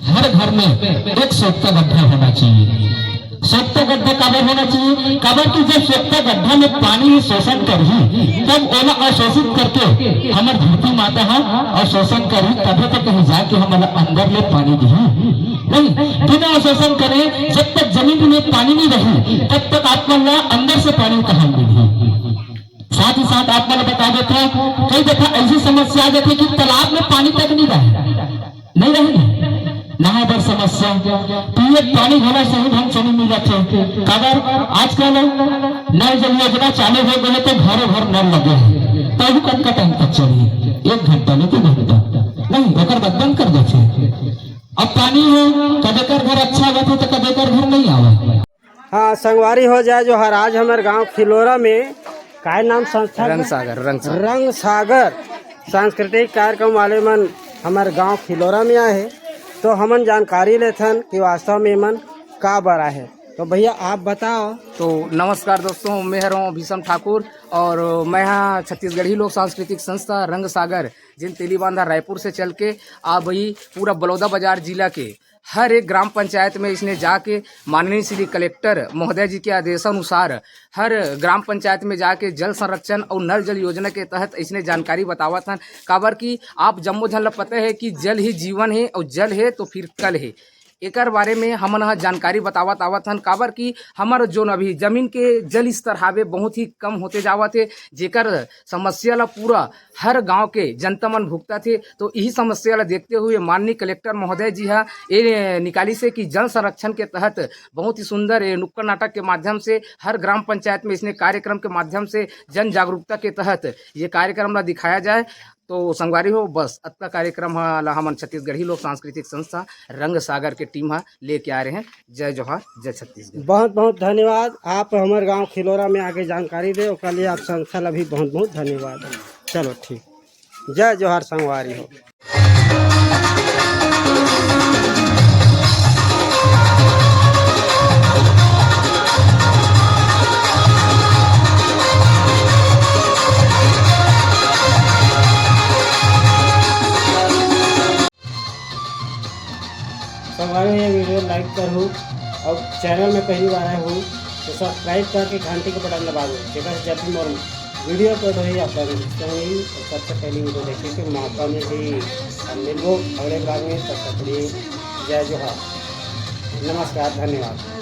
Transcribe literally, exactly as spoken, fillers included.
हर घर में एक सोख्ता गड्ढा होना चाहिए। सोख्ता गड्ढा काबर होना चाहिए? काबर कि जब सोख्ता गड्ढा में पानी शोषण करही, तब ओला अवशोषित करके हमर धरती माता ह अवशोषण करही, तभे तो कहीं जाके हमला अंदर ले पानी दिही। नहीं, बिना अवशोषण करे जब तक जमीन में पानी नहीं रही, तब तक आप मन ला अंदर से पानी कहाँ मिलही? साथ ही साथ आप मन ला बता देथंव, कई दफा ऐसी समस्या आ जाथे कि तालाब में पानी तक नहीं रहे, नहीं रहे, नहाए बर समस्या, पिए पानी घलो सही ढंग से नहीं मिलत हे। काबर आजकल नल जल योजना चालू हो गए तो घरों घर नल लगे हे, तब कतका टाइम तक चलही? एक घंटा ले दो घंटा, नहीं ओकर बाद बंद कर देथे। अब पानी हो, कदेकर घर अच्छा आवत हे तो कदेकर घर नहीं आवे। हाँ, संगवारी हो, जय जोहार। आज हमर गांव खिलोरा में, काय नाम संस्था के? रंग सागर, रंग सागर। रंग सागर सांस्कृतिक कार्यक्रम वाले मन हमर गांव खिलोरा में आए हे, तो हमन जानकारी लेथन कि वास्तव में एमन का बर आए हे। तो भैया, आप बताओ। तो नमस्कार दोस्तों, मैं हरौं भीषम ठाकुर और मैं हा छत्तीसगढ़ी लोक सांस्कृतिक संस्था रंग सागर, जेन तेलीबांधा रायपुर से चल के आ भाई पूरा बलौदा बाजार जिला के हर एक ग्राम पंचायत में इसने जाके माननीय श्री कलेक्टर महोदय जी के आदेशानुसार हर ग्राम पंचायत में जाके जल संरक्षण और नल जल योजना के तहत इसने जानकारी बतावत हन। काबर कि आप जम्मो झन ला पता है कि जल ही जीवन है और जल है तो फिर कल है। एकर बारे में हमन ह जानकारी बतावत आवत हन, काबर कि हमर जोन अभी जमीन के जल स्तर हावे बहुत ही कम होते जावत हे, जेकर समस्या ला पूरा हर गांव के जनता मन भुगतत हे। तो इही समस्या ला देखते हुए माननीय कलेक्टर महोदय जी हा ए निकालिस हे कि जल संरक्षण के तहत बहुत ही सुंदर ए नुक्कड़ नाटक के माध्यम से हर ग्राम पंचायत में इसने कार्यक्रम के माध्यम से जन जागरूकता के तहत ये कार्यक्रम ला दिखाया जाए। तो संगवारी हो, बस अतका कार्यक्रम ह ला हमन छत्तीसगढ़ी लोक सांस्कृतिक संस्था रंग सागर के टीम ह लेके आ रहे हैं। जय जोहार, जय छत्तीसगढ़। बहुत बहुत धन्यवाद, आप हमर गांव खिलोरा में आके जानकारी दे, ओकर लिए आप संस्था ला भी बहुत बहुत धन्यवाद। चलो ठीक, जय जोहार संगवारी हो। संगवारी हो, ये video like करहू और channel में पहली बार आए हो तो subscribe करके घंटी के बटन दबा दो, जेकर से जब भी मोर video upload होही आप लोग संग ही सबसे पहली video देखे के मौका मिलही। हम मिलबो अगले vlog में, तब तक के लिए जय जोहार, नमस्कार, धन्यवाद।